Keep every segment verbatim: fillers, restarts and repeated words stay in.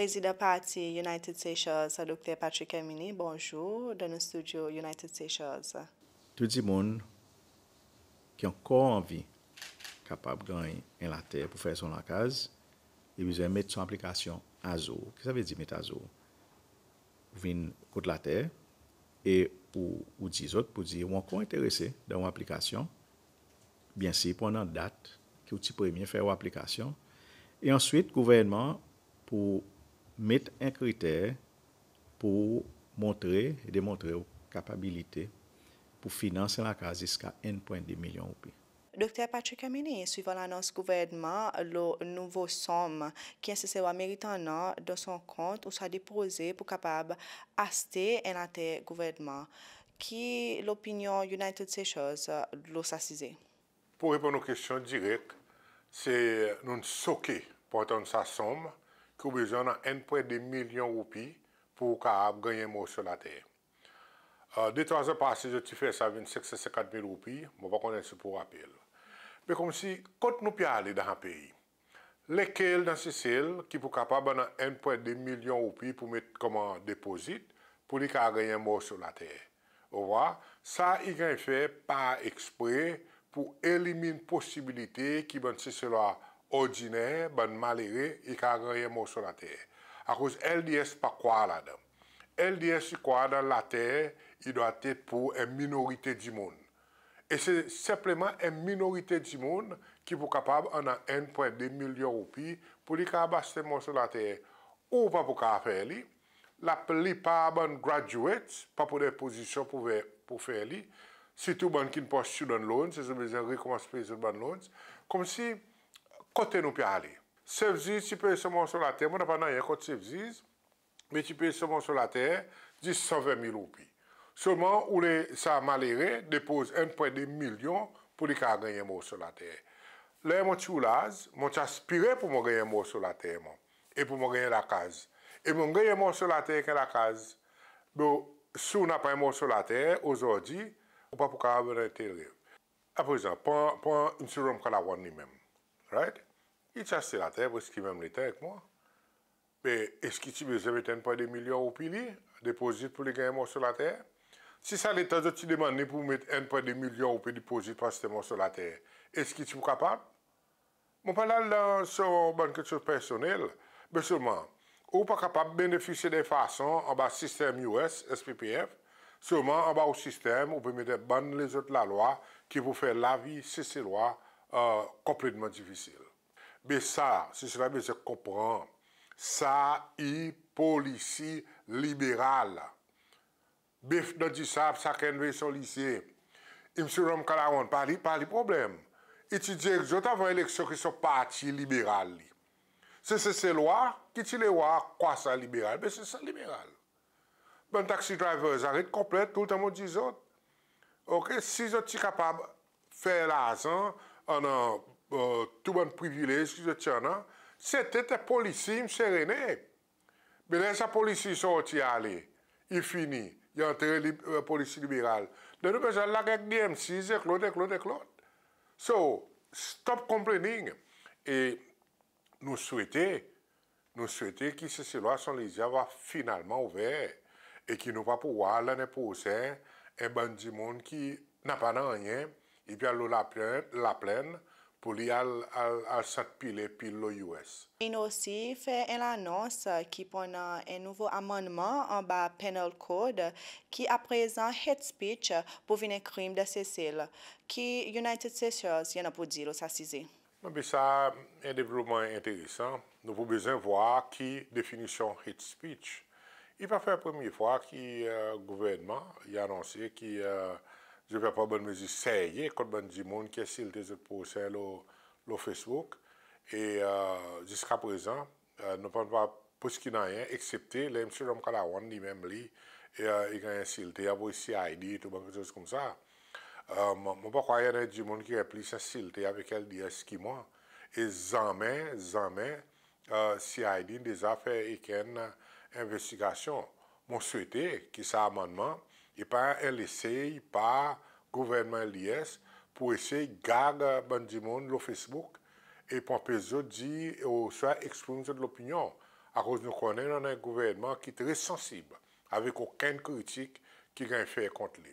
Prezidan parti United Seychelles, Dokter Patrick Herminie, bonzour, dan nou stidyo United Seychelles. Tou dimoun ki ankor anvi kapab ganny en later pour fer son lakaz, i bezwen met son aplikasyon azour. Ki sa i vedir met azour? Ou vin kot later e ou, ou dir zot pour dir ou ankor enterese dan ou aplikasyon. Byensir, pour annan dat ki ou ti premye fer ou aplikasyon. E answit, gouvernman pour met en kriter pour montre e demontre ou kapabilite pour finans en lakaz ziska enn pwen de milyon roupi. Dokter Patrick Herminie, swivan lanons gouvernman lo nouvo sonm ki en Seselwa merit annan dan son kont ouswa depoze pour kapab aste en later gouvernman, ki lopinyon United Seychelles lo sa size? Pour reponn ou kestyon direk, se nou'n soke pour antann sa sonm ki ou bezwen annan enn pwen de milyon roupi pour ou kapab ganny en morso later. De trwa an pase zot ti fer sa vin senk san senkant mil roupi, mon pa konnen si ou pou rapel. Me konmsi kot nou pe ale dan sa pei? Lekel dan Sesel ki pou kapab annan enn pwen de milyon roupi pour met konman depozit pour li kapab ganny en morso later? Ou war, sa i ganny fer par ekspre pour elimin posibilite ki bann Seselwa ordiner, bann malere, i kapab ganny en morso later. Akoz LDS pa krwar ladan. LDS i krwar dan later i dwatet pour en minorite dimoun. E se senpleman en minorite dimoun ki pou kapab annan enn pwen de milyon roupi pour li kapab aste morso later. Ou pa pou kapab fer li. Laplipar bann graduates pa pou dan pozisyon pour fer, pour fer li. Sirtou bann ki'n pran student loans, zot bezwen rekonmans pey zot bann loans. Konmsi, kote nou pe ale? Sef Ziz ti pey son morso later, mon napa nanryen kont Sef Ziz, me ti pey son morso later, zis san ven mil roupi. Selman ou le sa malere depoz enn pwen de milyon pour li kapab ganny en morso later. Ler mon ti ou laz, mon ti aspire pour mon ganny en morso later mwan, e pour mon ganny en lakaz. E mon ganny en morso later ek en lakaz. Bon, si ou napa en morso later ozordi, ou pa pou kapab annan en tel rev. Aprezan, pran, pran Msye Ramkalawan li menm, right? I ti aste later preski menm letan ek mwan. Me eski ti bezwen met enn pwen de milyon roupi li depozit pour li ganny en morso later? Si sa letan zot ti demann li pour met enn pwen de milyon roupi depozit pour aste en morso later, eski ti pou kapab? Mon pa la dan son bann keksoz personnel, me selman ou pa kapab benefisye dan fason anba sistenm US, SPPF, selman anba ou sistenm ou pe met bann lezot lalwa ki pou fer lavi Seselwa konpletman difisil. Me sa, Seselwa bezwen konpran, sa i polisi liberal. Bef dan disab, sakenn vey son lizye. Msye Ramkalawan, pa li, pa li problenm. I ti dir ek zot avan eleksyon ki son parti liberal li. Se, se Seselwa ki ti le war kwa sa liberal. Me se sa liberal. Bann taxi drivers, aret konplenn, toultan mon dir zot. OK, si zot ti kapab fer larzan, annan tou bann privilez ki zot ti annan, se te, te polisi Msye Rene. Me ler sa polisi sorti ale, i fini, i antre li, polisi liberal. Dan nou bezwen al lager ek DMCs, ek lot, ek lot, ek lot. So, stop complaining. E nou swete, nou swete ki Seselwa son lizye ava finalman ouver e ki nou pa pou war lannen prosen en bann dimoun ki napa nanryen, i pe al lo laplenn, laplenn pour li al, al, al sant pile pil lo US. In osi fer en lanons ki pou annan en nouvo amannman anba Penal Code ki aprezan hate speech pou vin en krim dan Sesel. Ki United Seychelles i annan pour dir lo sa size? Be sa en devlopman enteresan. Nou pou bezwen war ki definisyon hate speech. I pa fer premye fwa ki gouvernman i anonse ki zot pe pran bann mezir serye kont bann dimoun ki ensilte zot prosen lo, lo Facebook. E ziska prezan nou pa'n war preski nanryen, eksepte ler Msye Ramkalawan li menm li i ganny ensilte avek CID e tou bann keksoz koumsa. Mon pa krwar i annan dimoun ki ganny plis ensilte avek LDS ki mwan. E zanmen, zanmen CID in deza fer okenn envestigasyon. Mon swete ki sa amannman i pa en lesey par gouvernman LDS pour esey gag bann dimoun lo Facebook e pour anpes zot dir ouswa eksprim zot lopinyon. Akoz nou konnen nou annan en gouvernman ki tre sansib avek okenn kritik ki ganny fer kont li.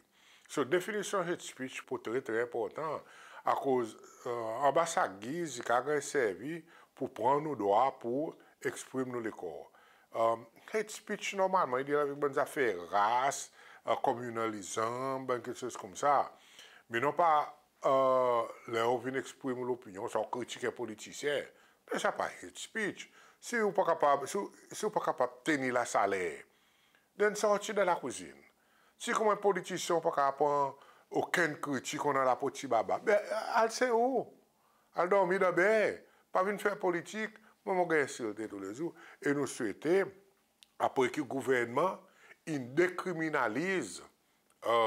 So, definisyon hate speech pou tre, tre enportan, akoz, e, anba sa giz, i kapab ganny servi pou pran nou drwa pou eksprim nou lekor. E, hate speech, normalman, i deal avek bann zafer ras, e, communalism, bann keksoz koumsa. Me non pa, e, ler ou vin eksprim ou lopinyon, sa ou kritik en politisyen, me sa pa hate speech. Si ou pa kapab, si ou, si ou pa kapab tenir lasaler, then sorti dan lakwizin. Si konman en politisyen ou pa kapab pran okenn kritik, ou annan lapo ti baba, be, al se ou. Al dormi dan ber. Pa vin fer politik. Mwan, mon ganny ensilte toulezour. E nou swete, apre ki gouvernman in dekriminaliz, e,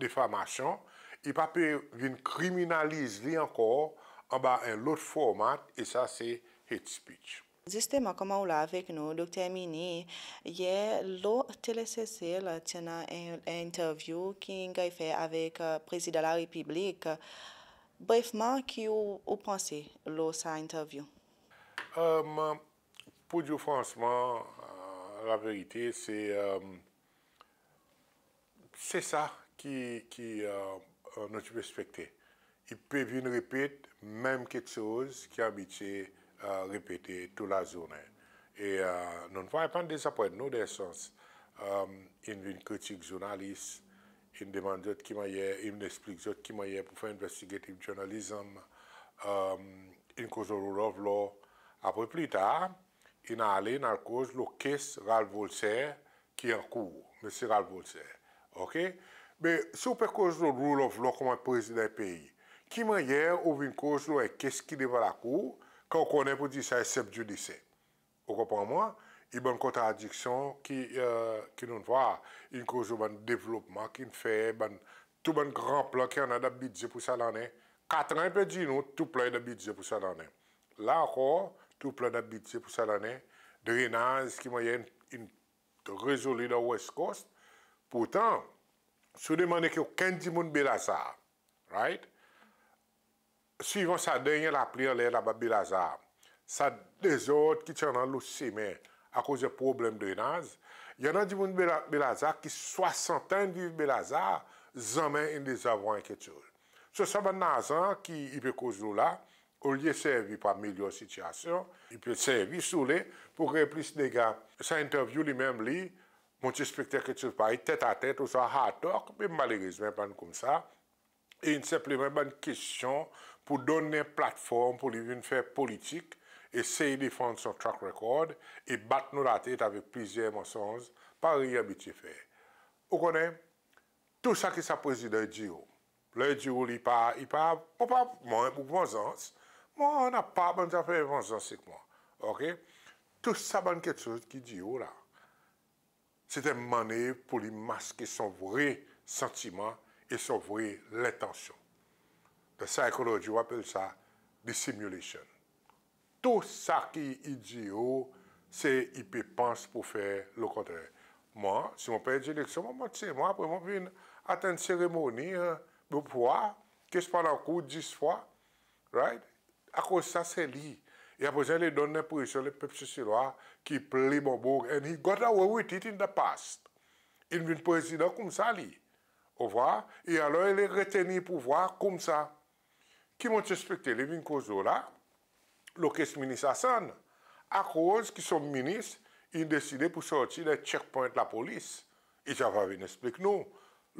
difamasyon, i pa pe vin kriminaliz li ankor anba en lot format, e sa se hate speech. Zisteman, konman ou la avek nou, Dokter Herminie, yer lo Télé Sesel, ti annan en, en interview ki'n ganny fer avek, e, Prezidan Larepiblik. Brefman, ki ou, ou panse lo sa interview? E, pou dir ou fransman, e, laverite, se, e, se sa ki, ki, e, e, nou ti pe ekspekte. I pe vin repet menm keksoz ki abitye, e, repete tou lazournen. E, e, nou vwar i pa'n dezapwent nou dan en sans. E, in vin kritik zournalis, in demann zot ki mannyer, in eksplik zot ki mannyer pou fer investigative journalism, e, in koz lo rule of law. Apre, pli tar, in ale, in al koz lo kes Ralph Volcere ki ankour, Msye Ralph Volcere. Oke? Me si ou pe koz lo rule of law konman prezidan pei, ki mannyer ou vin koz lo en kes ki devan lakour, kan ou konnen pou dir sa en senp zidisyen? Ou konpran mwan? I bann kontradiksyon ki, e, ki nou'n vwar. In koz lo bann devlopman ki'n fer, bann, tou bann gran plan ki annan dan bidze pou sa lannen. Katran i pe dir nou tou plan i dan bidze pou sa lannen. La ankor, tou plan dan bidze pou sa lannen. Drenaz, ki mannyer in, in rezoli dan West Coast. Pourtan, si ou demann ki okenn dimoun Baie Lazare, right? Swivan sa dernyen lapli anler laba Baie Lazare, sa dezord ki ti annan lo semen akoz problenm drenaz, i annan dimoun Baie La-, Baie Lazare ki swasant an in viv Baie Lazare, zanmen in deza vwar en keksoz. So, sa bann larzan ki i pe koz lo la, olye servi pou amelyor sitiyasyon, i pe servi, si ou le, pou kree plis dega. Sa interview li menm li, mon ti ekspekte keksoz parey tet a tet ouswa hard talk, me malerezman i pa'n koumsa. E in senpleman bann kestyon pou donn li en platform pou li vin fer politik, esey defann son track record e bat nou latet avek plizyer mansonz, parey i abitye fer. Ou konnen, tou sa ki sa prezidan i dir ou, ler i dir ou li pa, i pa, mon pa, mwan, pou vanzans, mwan napa bann zafer vanzans ek mwan. Oke? Tou sa bann keksoz ki dir ou la, se en mannev pou li maske son vre santiman e son vre lentansyon. Dan psychology, ou apel sa dissimulation. Tou sa ki i dir ou, se i pe pans pou fer lekontrer. Mwan, si mon perd eleksyon, mon mont se mwan, apre mon vin atann seremoni, e, pou vwar, kes pa dan lakour dis fwa, right? Akoz sa se li. E apre sa, li donn lenpresyon lepep Seselwa ki pli bon boug. And he got away with it in the past. In vin prezidan koumsa li. Ou vwar? E alor, li retenir pouvwar koumsa. Ki mon ti ekspekte li vin koz lo la, lo kes Minis Hassan. Akoz ki son minis in deside pou sorti dan checkpoint lapolis. I ti ava vin eksplik nou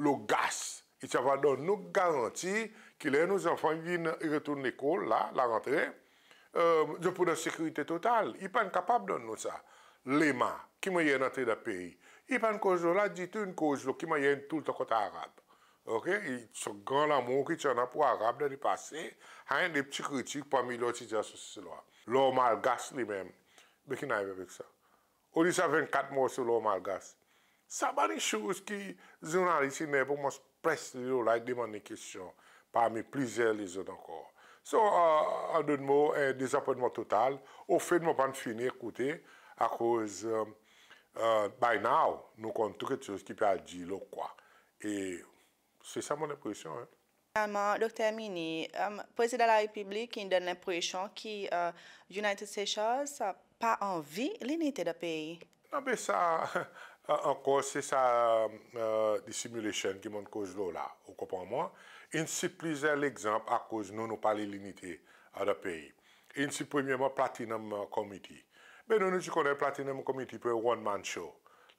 lo gas. I ti ava donn nou garanti ki ler nou zanfan i vin, i retourn lekol la, larantre, e, zot pou dan sekirite total. I pa'n kapab donn nou sa. Lema, ki mannyer in antre dan pei. I pa'n koz lo la ditou, in koz lo ki mannyer in toultan kont Arab. Oke? I, son gran lanmour ki ti annan pou Arab dan lepase, annan de pti kritik pou amelyor sitiyasyon Seselwa. Lor malgas li menm, be ki in arive avek sa? Olye sa vennkat morso lor malgas. Sa bann issues ki zournalis i ner pou mwan pres li lo la, i demann li kestyon parmi plizyer lezot ankor. So, e, an dot mo, en dezapwentman total. Ofet, mon pa'n fini ekoute akoz, e, e, by now, nou konn tou keksoz ki pe al dir lo kwa. E se sa mon lenpresyon, en. Finalman, Dokter Herminie, e, Prezidan Larepiblik in donn lenpresyon ki, e, United Seychelles, e, pa anvi linite dan pei. Non, be sa, ankor se sa, e, dissimulation ki mon'n koz lo la, ou konpran mwan? In site plizyer legzanp akoz nou, nou pa le linite, e, dan pei. In site premyerman Platinum, e, Committee. Be nou, nou ti konnen Platinum Committee pou en one man show.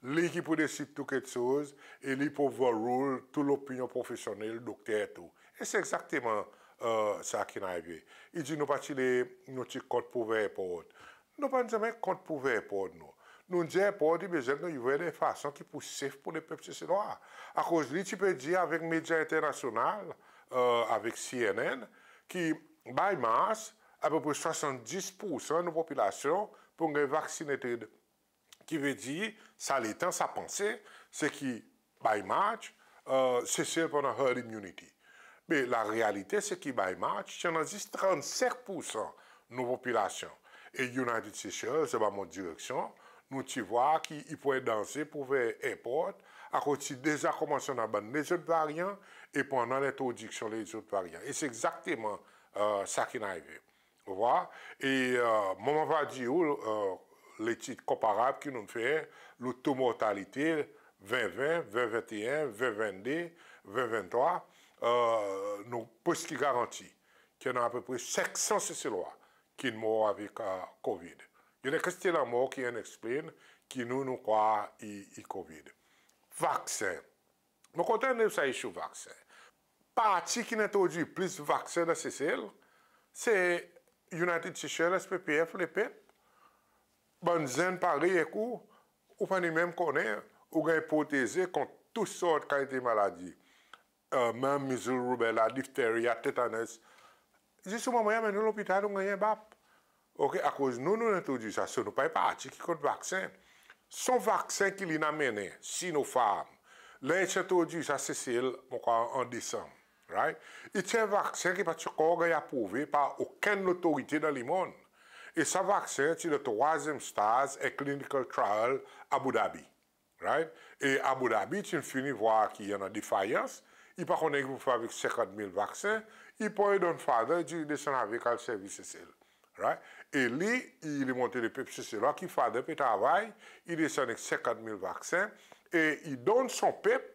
Li ki pou desid tou keksoz, e li pou overrule tou lopinyon profesyonnel, dokter tou. E se egzakteman, e, sa ki'n arive. I dir nou pa ti le, nou ti kont pou ouver airport. Nou pa'n zanmen kont pou ouver airport nou. Nou'n dir airport i bezwen ganny ouver dan en fason ki pou safe pou lepep Seselwa. Akoz li ti pe dir avek medya enternasyonal, e, avek C N N, ki by March, apepre swasanndis poursan nou popilasyon pou ganny vaccinated. Ki vedir, sa letan, sa panse, se ki by March, e, Sesel pou annan herd immunity. Me larealite se ki by March, ti annan zis trannsenk poursan nou popilasyon. E United Seychelles, anba mon direksyon, nou ti vwar ki i pou en danze pou ouver airport, akoz ti deza konmans annan bann lezot varyan, e pou annan lentrodiksyon lezot varyan. E se egzakteman, e, sa ki'n arive. Ou war? E, e, mwan mon ava dir ou, e, letid konparab ki nou'n fer, lo to mortalite, ven ven, ven venteen, ven vennde, ven venntrwa, e, nou preski garanti ki annan apepre senk san Seselwa ki'n mor avek, e, COVID. I annan en kantite lanmor ki unexplained, ki nou, nou krwar i, i COVID. Vaksen. Mon kontan annan sa issue vaksen. Parti ki'n entrodwir plis vaksen dan Sesel, se United Seychelles, S P P F, Lepep. Bann zenn parey ek ou, ou pa ni menm konnen, ou ganny proteze kont tou sort kalite maladi. E, menm measles, rubella, diphtheria, tetanus. Zis ou manman i anmenn ou lopital, ou ganny en bap. Oke, akoz nou, nou'n entrodwir sa, so nou pa en parti ki kont vaksen. Son vaksen ki li'n anmennen, Sinopharm, ler i ti entrodwir sa Sesel, mon krwar an Desanm, right? I ti en vaksen ki pa ti ankor ganny aprouve par okenn lotorite dan lemonn. E sa vaksen ti dan trwazyenm staz en clinical trial Abu Dhabi. Right? E Abu Dhabi ti'n fini vwar ki i annan defayans, i pa konnen ki pou fer avek senkant mil vaksen, i pran i donn father, i dir desann avek al servi Sesel. Right? E li, i, li montre lepep Seselwa ki father pe travay, i desann ek senkant mil vaksen, e i donn son pep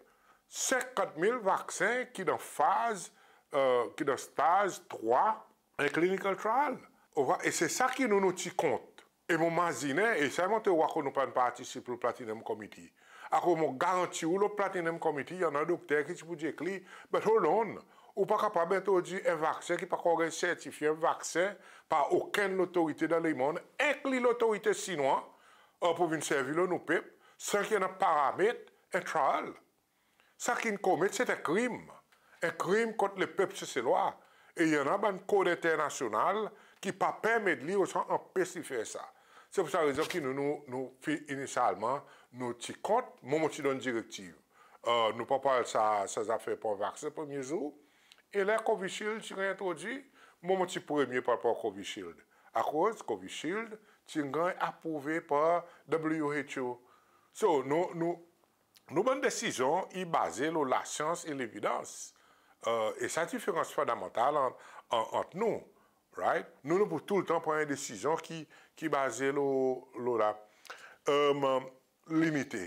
senkant mil vaksen ki dan faz, e, ki dan staz trwa, en clinical trial. Ou war, e se sa ki nou, nou ti kont. E mon mazinen, e sa i montre ou akoz nou pa'n partisip lo Platinum Committee. Akoz mon garanti ou lo Platinum Committee, i annan dokter ki ti pou dir ek li, but hold on, ou pa kapab entrodwir en vaksen ki pa ankor ganny sertifye en vaksen par okenn lotorite dan lemonn, enkli lotorite Sinwa, e, pou vin servi lo nou pep, san ki i annan paramet en trial. Sa ki'n komet, se en krim. En krim kont lepep Seselwa. E i annan bann kod enternasyonal ki pa permet li, ouswa anpes li fer sa. Se pour sa rezon ki nou, nou, nou, fi-, inisyalman, nou ti kont, mwan, mon ti donn direktiv. E, nou pa pran sa, sa zafer pran vaksen premye zour. E ler Covishield ti ganny entrodwir, mwan, mon ti premye pou al pran Covishield. Akoz Covishield ti ganny aprouve par W H O. So, nou, nou, nou bann desizyon i baze lo lasyans e levidans. E, e sa diferans fondamantal ant, ant, ant nou, right? Nou, nou pou toultan pran en desizyon ki, ki baze lo, lo la, e, linite.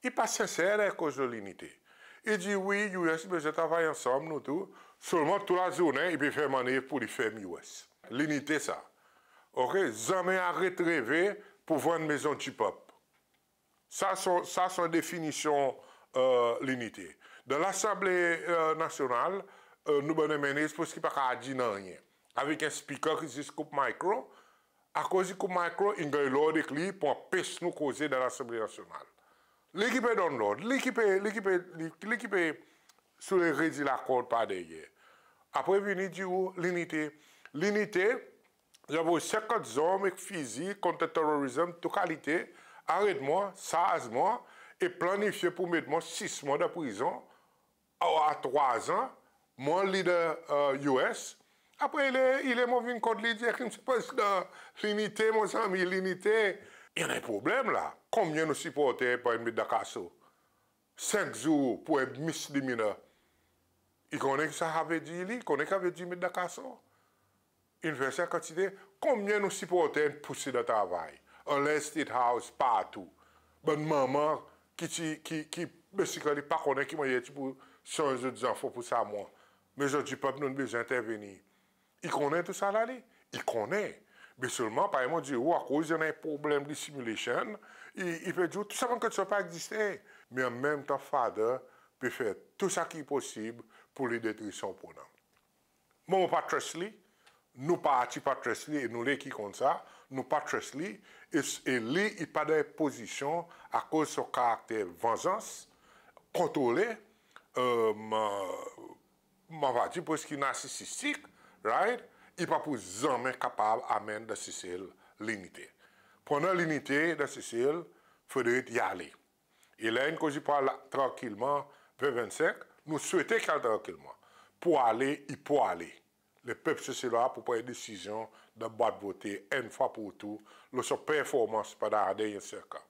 I pa senser ler i koz lo linite. I dir wi, U S i bezwen travay ansanm, nou tou. Selman tou lazournen i pe fer mannev pour li ferm U S. Linite sa. Oke, zanmen aret reve pour vann Mezon Dipep. Sa son, sa son definisyon, e, linite. Dan Lasanble, e, Nasyonal, e, nou bann M N As preski pa kapab dir nanryen. Avek en speaker ki zis koup mikro, akoz i koup mikro, in ganny lord ek li pour anpes nou koze dan Lasanble Nasyonal. Li ki pe donn lord, li ki pe, li ki pe, li, li ki pe sou le redi lakord par deryer. Apre vini dir ou linite. Linite, i anvoy senkant zonm ek fizi, counter-terrorism, tou kalite, aret mwan, sarz mwan, e planifye pour met mwan sis mwan dan prizon, a, a trwa an, mwan lider, e, U S. Apre i le, i le mon vin kot li, dir ek li, Msye Prezidan, linite, mon zanmi, linite. I annan problenm la. Konbyen nou siporter pa'n met dan kaso? Senk zour pour en misdemeanor. I konnen ki sa, sa vedir li, i konnen ki sa vedir met dan kaso. In fer sa kantite, konbyen nou siporter in pouse dan travay? anler State House, partou. Bann manman ki ti, ki, ki basically pa konnen ki mannyer ti pou sanz zot zanfan pour sa mwan. Me zot dir pep, nou'n bezwen entervenir. I konnen tou sa la li? I konnen. Me selman, parey mon dir ou, akoz i annan problenm dissimulation, i, i pe dir ou tou sa bann keksoz pa egziste. Me an menm tan, Father pe fer tou sa ki posib pour li detri son oponan. Mwan mon pa trust li, nou parti pa trust li, e nou lekipe konn sa, nou pa trust li, e, e li i pa dan en pozisyon, akoz son karakter vanzans, kontrole, e, mon pa dir preski narsisistik, right? I pa pou zanmen kapab anmenn dan Sesel linite. Pour annan linite dan Sesel, fodre i ale. E ler in koz i pou al trankilman ven vennsenk, nou swete ki al trankilman. Pour ale, i pou ale. Lepep Seselwa pou pran en desizyon dan bwat vote enn fwa pour tou lo son performans pandan dernyen senk an.